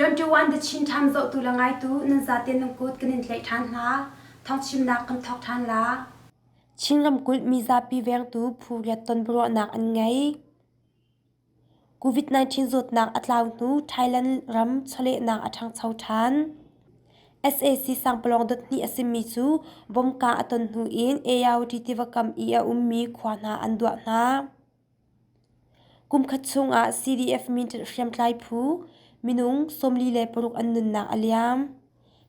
21 The Chin Times zohtu le ngaitu nan zaten nan kut kan in tlaih ṭhan hna. Thawngchimnak kan thawk ṭhan la. Chin ramkulh mizapi vengtu phu riat tonbiaruahnak an ngei. COVID-19 zawtnak a tlau hnu Thailand ram chawlehnak a ṭhangcho ṭhan. Sac sangpalawng dot hnih a simi cu bomka a ton hnu in Ayawady tiva kam i a ummi khua hna an duah hna. Kumkhat chungah CDF minṭhat hriamtlai phu minung 46 an nunnak a liam.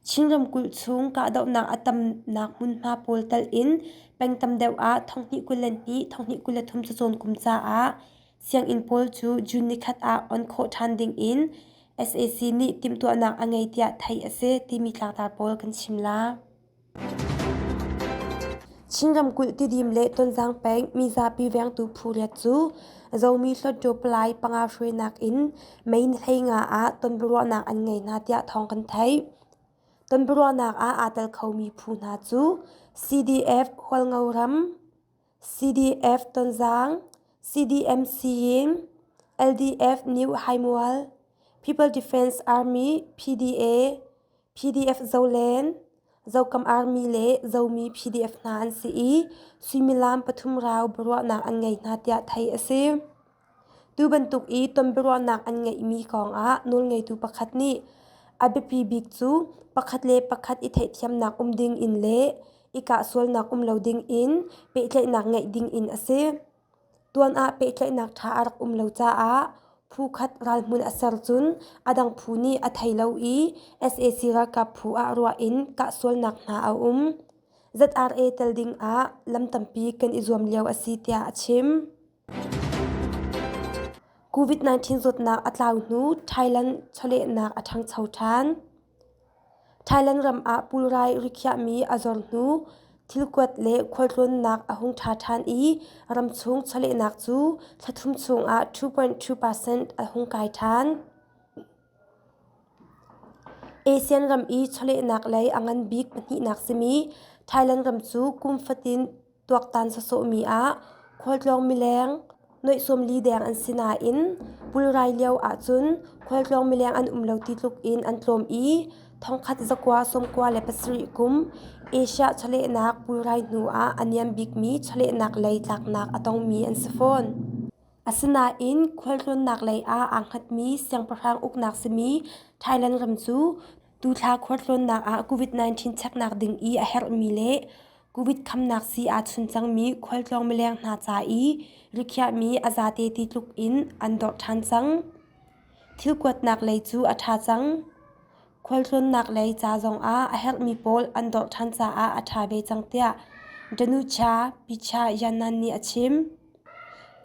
Chin ramkulh chung kahdohnak a tamnak hmunhma pawl telh in peng tam deuh ah 2022, 2023 cacawn kum caah sianginn pawl cu June nikhat ah on khawh ṭhan ding in sac nih timhtuahnak a ngei tiah theih a si timi tlangtar pawl kan chim la. Chin ramkulh Tidim le Tonzang peng mizapi vengtu phu riat cu Zomi Hluttaw Palai panga hruainak in May ni 15 ah tonbiaruahnak an ngei hna tiah thawng kan theih. Tonbiaruahnak ah aa tel khomi phu hna cu CDF Hualngo ram, CDF Tonzang, CDM Siyin, LDF New Haimual, People Defense Army PDA, PDF Zolen, Zokam Army le Zomi PDF hna an si i suimilam pathum rau biaruahnak an ngei hna tiah theih a si. Tu bantuk i ton biaruahnak an ngeihmi kongah nawlngeitu pakhat nih a biapi bik cu pakhat le pakhat i theihthiamnak um ding in le i kahsualnak um lo ding in pehtlaihnak ngeih ding in a si. Tuan ah pehtlaihnak ṭha a rak um lo caah phu khat ralhmun a ser cun a dang phu nih a thei lo i sac ralkap phu ah ruah in kahsualnak hna a um. ZRA tel ding ah lam tampi kan i zuam lio a si tiah a chim. COVID-19 zawtnak a tlau hnu Thailand chawlehnak a ṭhangcho ṭhan. Thailand ram ah pulrai rikhiahmi a zor hnu thilkuat le khualtlawnnak a hung ṭha ṭhan i ramchung chawlehnak cu thla thum chungah 2.2% a hung kai ṭhan. ASEAN ram i chawlehnak lei a ngan bik pahnihnak simi Thailand ram cu kum fatin tuaktan sawsawhmi ah khualtlawng mileng nuaih 40 deng an si nain pulrai lio ahcun khualtlawng mileng an um lo ti tluk in an tlawm i thongkhat zakua sawmkua le pasarih kum Asia chawlehnak pulrai hnu ah a niam bikmi chawlehnak lei tlaknak a tongmi an si fawn. Asinain khualtlawnnak lei ah aa hngatmi siangpahrang uknak simi Thailand ram cu tuthla khualtlawnnak ah COVID-19 cheknak ding i a herhmi le Covid khamnak sii aa chun cangmi khualtlawng mileng hna ca i rikhiahmi a zate ti tluk in an dorh ṭhan cang. Thil kuatnak lei cu a ṭha cang. Khualtlawnnak lei ca zongah a herhmi pawl an dorh ṭhan caah a ṭha ve cang tiah Danucha Picha Yanan nih a chim.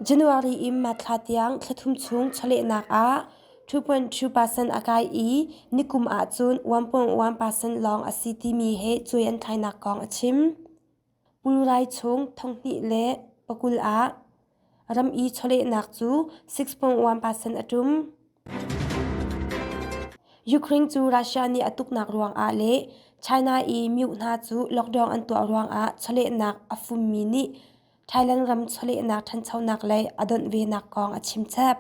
January in March thla tiang thla thum chung chawlehnak ah 2.2% a kai i nikum ahcun 1.1% lawng a si timi he cuai an thlainak kong a chim. Pulrai chung thonghnih le pakul ah ram i chawlehnak cu 6.1% a ṭum. Ukraine cu Russia nih a tuknak ruangah le China i myu hna cu lockdown an tuah ruangah chawlehnak a fummi nih Thailand ram chawlehnak ṭhanchonak lei a donh venak kong a chim chap.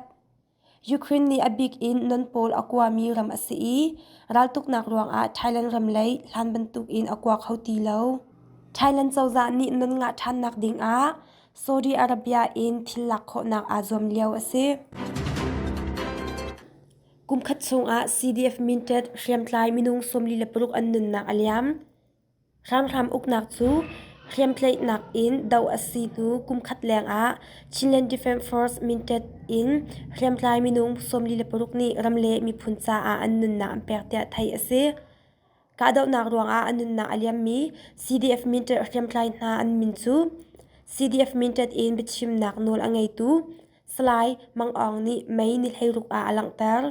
Ukraine nih a bik in non pawl a kuami ram a si i raltuknak ruangah Thailand ram lei hlan bantukin a kua kho ti lo. Thailand cozah nih non ngah ṭhannak dingah Saudi Arabia in thil lak khawhnak aa zuam lio a si. Kumkhat chungah CDF minted hriamtlai minung 46 an nunnak a liam. Hramhram uknak cu hriamtlaihnak in doh a si hnu kumkhat lengah Chinland Defence Force minted in hriamtlai minung 46 nih ram le miphun caah an nunnak an pek tiah theih a si. Kahdohnak ruangah a nunnak a liammi CDF minted hriamtlai hna an min cu CDF minted in biachimnak nawl a ngeitu Salai Mang Aung nih May ni 16 ah a langhter.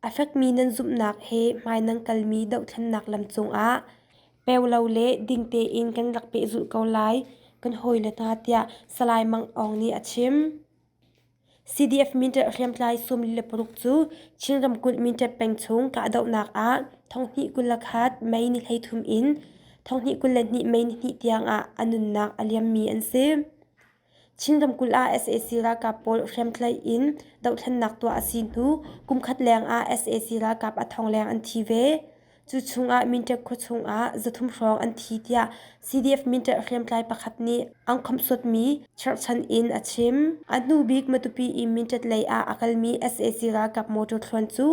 A fekmi nan zumhnak he hmai nan kalmi dohthlennak lam cungah peu lo le ding tein kan rak pehzulh ko lai, kan hawile hna tiah Salai Mang Aung nih a chim. CDF Mindat hriamtlai 46 cu Chin ramkulh Mindat peng chung kahdohnak ah thonghnih 21 May ni 33 in thonghnih 22 May ni 2 tiang ah a nunnak a liammi an si. Chin ramkulh ah sac ralkap pawl hriamtlaih in dohthlennak tuah a si hnu kumkhat leng ah sac ralkap a thong leng an thi ve. Cu chungah Minṭek khuachung ah 300 hrawng an thi tiah CDF Minṭek hriamtlai pakhat nih an khawmhsuatmi cherhchan in a chim. A hnu bik Matupi i Minṭet lei ah a kalmi sac ralkap motor thluan cu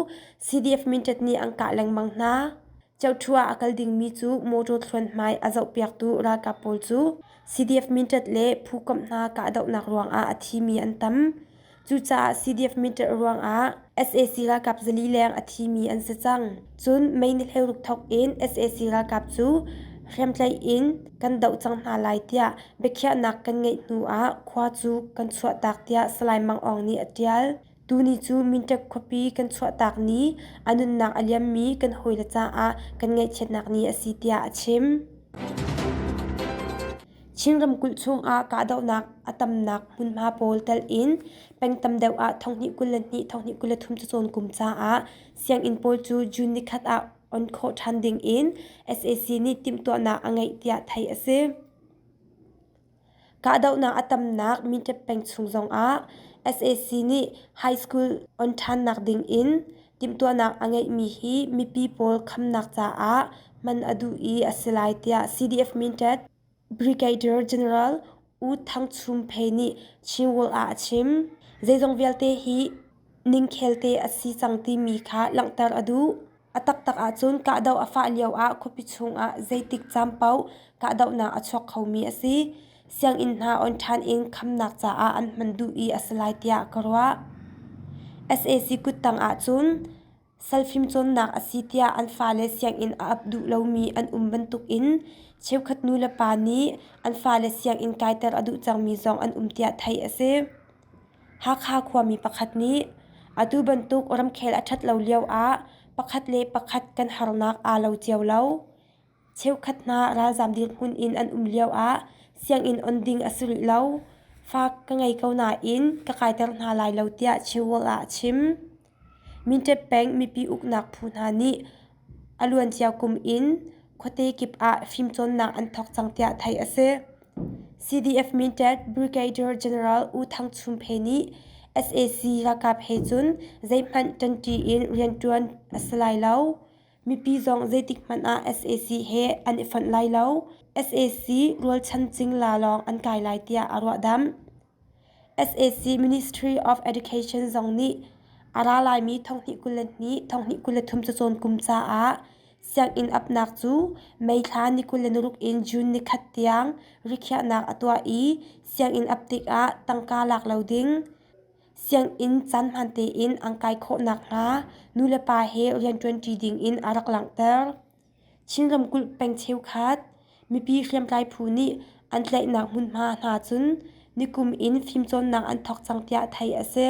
CDF Minṭet nih an kah lengmang hna. Ceuṭhu ah a kal dingmi cu motor thluan hmai a zohpiaktu ralkap pawl cu CDF Minṭet le phukomh hna kahdohnak ruangah a thimi an tam. Cucaah CDF Minṭet ruangah sac ralkap 400 leng a thimi an si cang. Cun May ni 16 thawk in sac ralkap cu hriamtlaih in kan doh cang hna lai tiah biakhiahnak kan ngeih hnu ah khua cu kan chuahtak tiah Salai Mang Aung nih a ṭial. Tuni cu Minṭek khuapi kan chuahtak ni, a nunnak a liammi kan hawile caah kan ngaihchiatnak ni a si tiah a chim. Chin ramkulh chungah kahdohnak a tamnak hmunhma pawl telh in peng tam deuh ah 2022 2023 cacawn kum caah sianginn pawl cu June nikhat ah on khawh ṭhan ding in sac nih timhtuahnak a ngeih tiah theih a si. Kahdohnak a tamnak Minṭep peng chung zongah sac nih high school on ṭhannak ding in timhtuahnak a ngeihmi hi mipi pawl khamnak caah hman a duh i a si lai tiah CDF Minṭet Brigadier General U Thang Chum Phe nih Chin World ah a chim. Zeizong vialte hi ningkhelte a si cang timi kha langhter a duh. A taktak ahcun kahdoh a fah lioah khuapi chungah zeitik caan paoh kahdohnak a chuak khomi a si. Sianginn hna on ṭhan in khamnak caah an hman duh i a si lai tiah ka ruah. Sac kuttang ahcun sal fimcawnnak a si tiah an fale sianginn a ap duh lomi an um bantukin cheukhat nulepa nih an fale sianginn kaiter a duh cangmi zong an um tiah theih a si. Hakha khuami pakhat nih atu bantuk ramkhel a ṭhat lo lioah pakhat le pakhat kan harnak aa lo cio lo. Cheukhat hna ralzaam dirhmun in an um lioah sianginn on ding a si rih lo. Fa ka ngei ko nain ka kaiter hna lai lo tiah Chiwol ah a chim. Minṭep peng mipi uknak phu hna nih a luancia kum in khuate kip ah fimcawnnak an thawk cang tiah theih a si. CDF Minṭet Brigadier General U Thang Chum Phe nih sac ralkap he cun zeihmanh ṭanṭi in rianṭuan a si lai lo. Mipi zong zeitik hmanh ah sac he an i fonh lai lo. Sac rualchan cingla lawng an kai lai tiah a ruahdamh. Sac Ministry of Education zong nih a ra laimi 2022 2023 cacawn kum caah sianginn apnak cu May thla ni 26 in June nikhat tiang rikhiahnak a tuah i sianginn ap tikah tangka lak lo ding, sianginn caan hmaan tein an kai khawh nakhnga nulepa he rianṭuanṭi ding in a rak langhter. Chin ramkulh peng cheukhat mipi hriamtlai phu nih an tlaihnak hmunhma hna cun nikum in fimcawnnak an thawk cang tiah theih a si.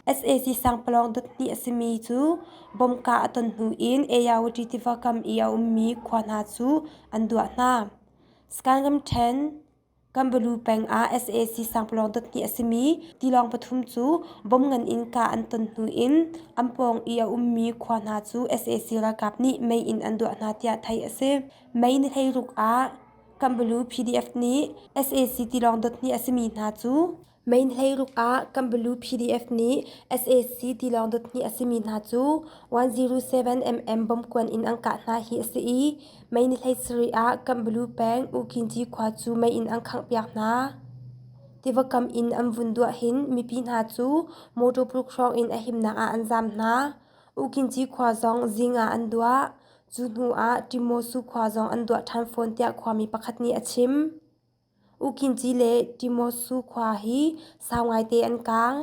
Sac sangpalawng dot hnih a simi cu bom kah a ton hnu in Ayawati tiva kam i a ummi khua hna cu an duah hna. Skan ramṭhen Kanbalu peng ah sac sangpalawng dot hnih a simi tilawng pathum cu bom ngan in kah an ton hnu in an pawng i a ummi khua hna cu sac ralkap nih mei in an duah hna tiah theih a si. Mei ni 16 ah Kanbalu PDF nih sac tilawng dot hnih a simi hna cu May 16 ah Kanbalu PDF nih sac tilawng dot hnih a simi hna cu 107mm bomkuan in an kah hna hi a si i May 17 ah Kanbalu peng U Khin Ci khua cu mei in an khanghpiak hna. Tiva kam in an vun duah hin mipi hna cu motor paruk hrawng in a himnak ah an zaam hna. U Khin Ci khua zong zing ah an duah. Cu hnu ah Timosu khua zong an duah ṭhan fawn tiah khuami pakhat nih a chim. U Khin Ci le Timosu khua hi sau ngaite an kaang.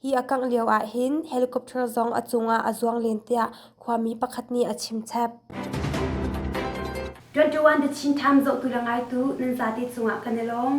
Hi a kangh lio ahhin helicopter zong a cungah a zuang len tiah khuami pakhat nih a chimchap. 21 The Chin Times zohtu le ngaitu nan zate cungah kan i lawm.